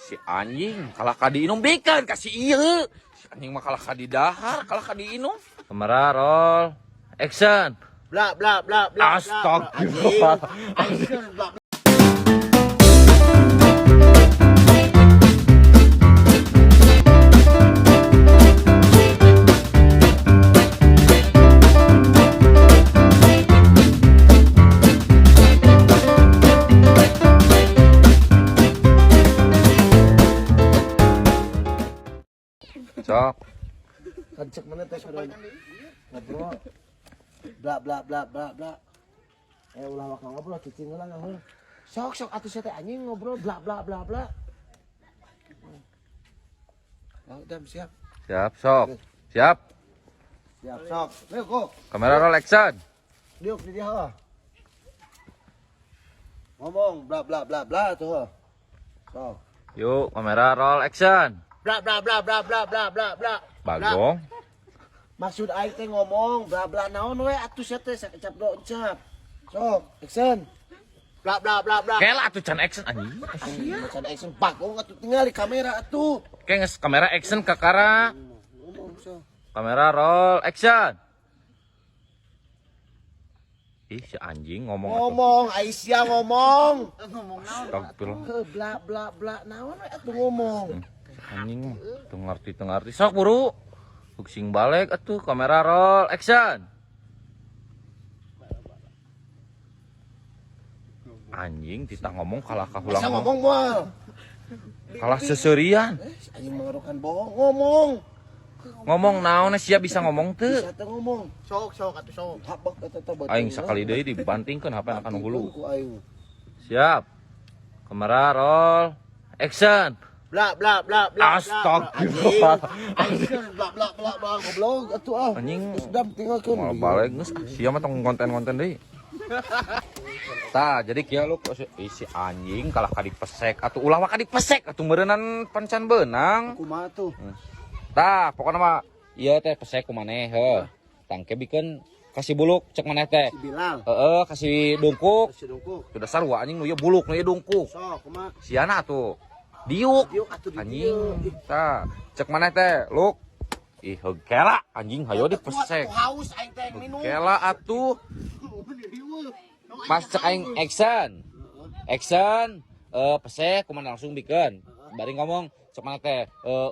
Si anjing kalah ka diinum bikeun ka si ieu. Si anjing mah kalah ka didahar, kalah ka diinum. Kamera roll action. Bla bla bla bla. Astagfirullah. Action bla. Sok. Kan cek mana teh sudah ngobrol. Bla bla bla bla bla. Eh ulah waka ngobrol cicing ulah ngobrol. Sok sok atuh sia teh anjing ngobrol bla bla bla bla. Oh, udah siap. Siap, sok. Siap. Siap sok. Ayo kok. Kamera roll action. Diuk di dia. Heuh. Ngomong bla bla bla bla tuh. Heuh. Sok. Yuk, kamera roll action. Bla bla bla bla bla bla bla bla. Bagong. Maksud aing teh ngomong bla bla naon we atuh sia teh sakecap do encap. Sok, action. Bla bla bla bla. Kela atuh can action anjing. Iya. Macan action bagong atuh tinggal di kamera atuh. Kayak geus kamera action kakara. Ngomong sok. Kamera roll action. Ih, si anjing ngomong atuh. Ngomong Aisyah ngomong. Astagfirullah. Heuh, bla bla bla naon we atuh ngomong. Si anjing mah teu ngarti teu ngarti. Sok buru. Sing balik atuh kamera roll action. Anjing titah ngomong kalah ka Bisa hulang ngomong moal. Kalah seserian. Eh, si anjing mengerukan bohong ngomong. Ngomong naon sia bisa ngomong teu? Bisa teu ngomong. Sok sok atuh sok. Habak eta teh beuteung. Aing sakali deui dibantingkeun HP akan hulu. Ku aing. Siap. Kamera roll action. Bla bla bla bla. Astagfirullah. Action bla bla bla bla goblok atuh ah. Anjing. Geus dam tinggalkeun. Mau balik geus ah, sia mah tong konten-konten deui. Tah, jadi kieu lu ih, si anjing kalah ka dipesek atuh ulah waka dipesek atuh meureunnan pancan beunang. Kumaha tuh? Tah, pokokna mah ieu teh pesek ku maneh heuh. Tangke bikeun kasih buluk cek maneh teh. Si Bilal. Heeh, kasih dungkuk. Si dungkuk. Sudah sarua anjing nu ieu buluk nu ieu dungkuk. Sok kumaha? Siana atuh. Diuk. Diuk atuh di Anjing. dieu. Tah, cek maneh teh, luk. Ih, heug kela anjing hayo dipesek. Haus aing teh minum. Kela atuh. Pas cek aing action. Action, pesek kumaha langsung bikeun. Bari ngomong cek maneh teh,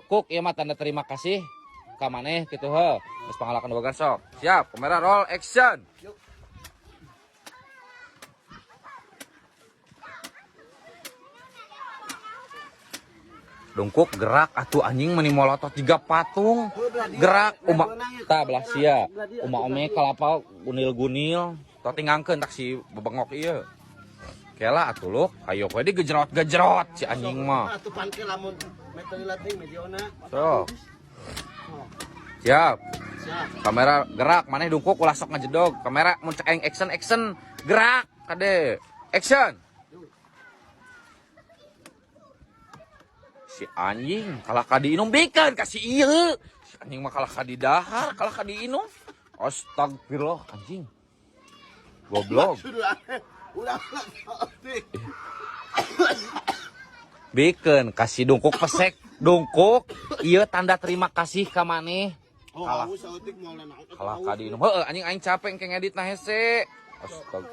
kuk ieu mah tanda terima kasih ka maneh kitu heuh. Geus pangalakan boga sok. Siap, kamera roll action. Dungkuk gerak atuh anjing meni molotot jiga patung. Gerak uma tah belah sia. Uma ome kalapa gunil-gunil. Tah tingangkeun tak si bebengok ieu. Kela atuh luk, hayo we digejrot-gejrot si anjing mah. Atuh pan ke lamun meter latih mediona. Sok. Siap. Siap. Kamera gerak, maneh dungkuk ulah sok ngajedog. Kamera mun cek aing action action gerak kade. Action. Si anjing kalah ka diinum bikeun ka si ieu. Si anjing mah kalah ka didahar, kalah ka diinum. Astagfirullah anjing. Goblok. Udah Bikeun kasih dungkuk pesek dungkuk ieu tanda terima kasih ka maneh. Oh, Kalah. haus saeutik moal naon. Kalah ka diinum. Heueuh anjing aing capek engke ngedit na hese. Astag.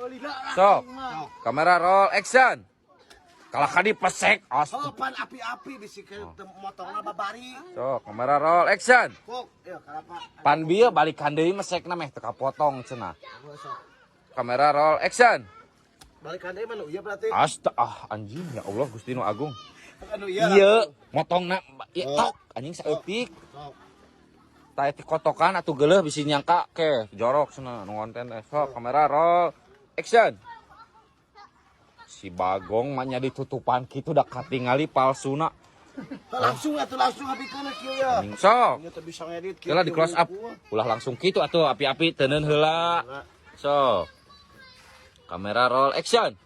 Sok. Kamera roll action. Kalah ka dipesek. Oh, Astag. pan api-api bisi ke motongna babari. Sok, kamera roll action. Kok, ya kalapa. Pan bieu balikan deui mesekna meh teu kapotong cenah. Sok. Kamera roll action. Balikan deui mah nu ieu berarti. Asta ah anjing ya Allah Gusti nu agung. Anu ieu. Iya, motongna ieu tok anjing saeutik. Sok. Tah eta kotokan atuh geuleuh bisi nyangka ke jorok cenah nu ngonten teh. Sok kamera roll action. Si Bagong mah nya ditutupan kitu da katingali palsuna. Langsung atuh langsung abikeun kieu ya. Anjing sok. Nya teu bisa ngedit kieu. Heula di close up. Ulah langsung kitu atuh api-api teuneun heula. Sok. Kamera roll action.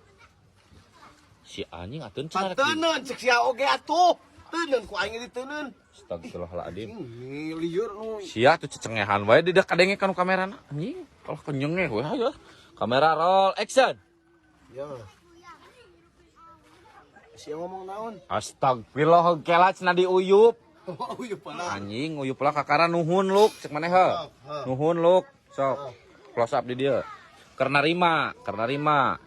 Si anjing atuh cenah. Panteun cek sia oge atuh. Teuneun ku aing diteuneun. Astagfirullahaladzim. Ih, lieur nu. Sia tuh cecengehan wae di kadenge kanu kamerana. Anjing, kalau kenyengeh we hayo. Kamera roll action. Ya. Sia ngomong naon? Astagfirullah kela cenah diuyup. Oh, uyup pala. Anjing uyup lah kakara nuhun luk cek maneh heuh. Nuhun luk. Sok. Close up di dieu. Keur narima, keur narima.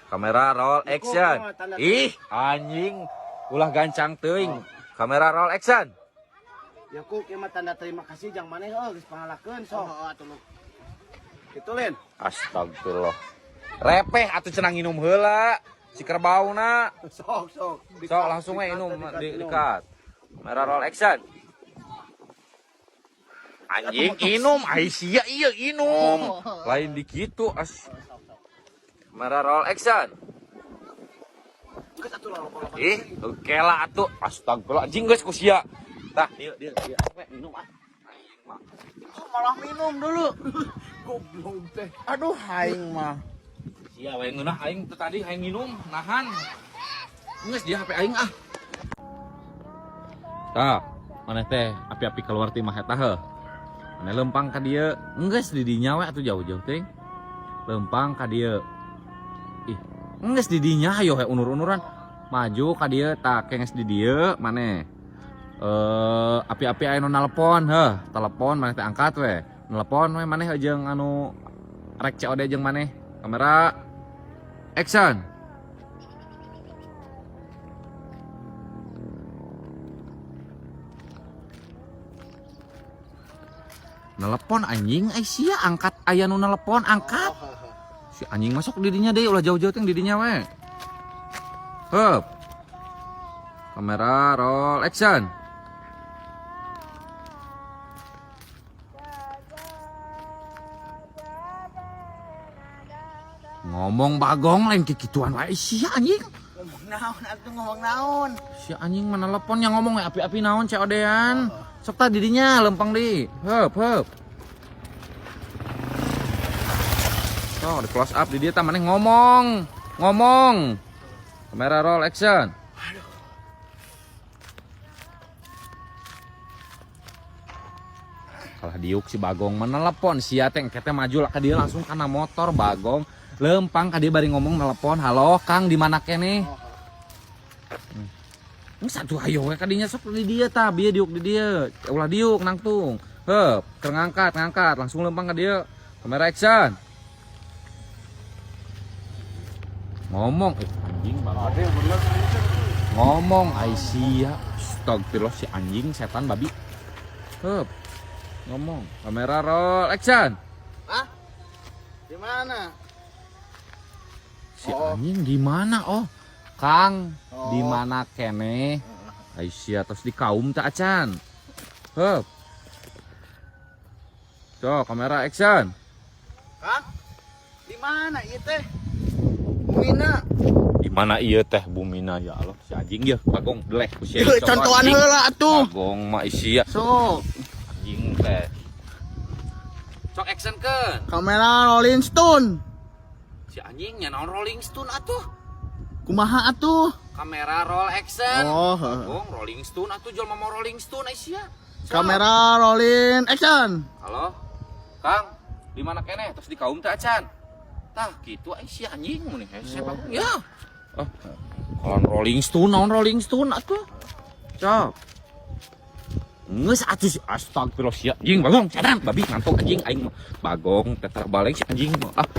Kamera roll action. Ih, anjing ulah gancang teuing. Kamera roll action. Ya kuk ieu mah tanda terima kasih jang maneh heuh geus pangalakeun sok. Oh, atuh lu. Kitu Lin. Astagfirullah. Repeh atuh cenah nginum heula. Si kerbauna. Sok sok. Sok langsung we inum di dikat. Kamera roll action. Anjing inum, ai sia ieu inum. Lain di kitu as. Kamera roll action. Geus atuh loloba-loba. Ih, kela atuh. Astagfirullah anjing geus ku sia. Tah, dieu dieu dieu we minum ah. Anjing mah. Oh, malah minum dulu. Goblok teh. Aduh, aing mah. Sia we ngeunah aing teu tadi aing minum nahan. Geus dia HP aing ah. Tah, maneh teh api-api keluar ti imah eta heuh. Maneh lempang ka dieu, enggeus di dinya we atuh jauh-jauh teh. Lempang ka dieu. Ih, enggeus di dinya hayo he unur-unuran. Maju ka dieu tah kenges di dieu maneh. Api-api aya nu nalepon heuh, telepon maneh teh angkat we. Nelpon we maneh jeung anu rek COD jeung maneh. Kamera action. Nelepon anjing, ai sia angkat aya nu nelepon angkat. Si anjing masuk didinya deh, ulah jauh-jauh teh didinya we. Hup. Kamera roll action. Ngomong bagong lain kikituan wae sia anjing. Ngomong naon atuh ngomong naon. Si anjing mana telepon yang ngomong we api-api naon COD-an. Sok tah didinya lempang di. Hup hup. Sok di close up di dia tah maneh ngomong. Ngomong. Kamera roll action. Kalah diuk si Bagong menelepon sia teh engke teh maju lah ka dia langsung kana motor Bagong. Lempang ka dia bari ngomong telepon, "Halo Kang, di mana keneh?" Ini satu ayo we kadinya sok di dia tah, bieu diuk di dia. Ulah diuk nangtung. Heup, keur ngangkat, ngangkat, langsung lempang ka dia. Kamera action. Ngomong, anjing banget. Ngomong ai sia. Astagfirullah si anjing setan babi. Heup. Ngomong, kamera roll action. Hah? Di mana? Si anjing di mana oh? Kang, di mana keneh? Ai sia tos di kaum tak acan. Hup. Sok, kamera action. Kang? Di mana ieu teh? Bumina. Di mana ieu teh bumina ya Allah si anjing ya Bagong deleh ku sia. Yeuh, contohan heula atuh. Bagong mah sia Sok, anjing teh. Sok action keun. kamera Rolling Stone. Si anjing nya naon Rolling Stone atuh. Kumaha atuh? Kamera roll action. Oh, heeh. Bagong Rolling Stone atuh jelema mau Rolling Stone ai sia. Sok. Kamera rolling action. Halo, Kang, di mana keneh? Terus di kaum teh acan. Tah, gitu ai si anjing mun hese Bagong ya. Ah, kalau Rolling Stone, naon Rolling Stone atuh. Cok. Geus atuh si astagfirullah sia anjing Bagong, setan babi ngantuk anjing aing mah. Bagong teter balik si anjing mah. Ah.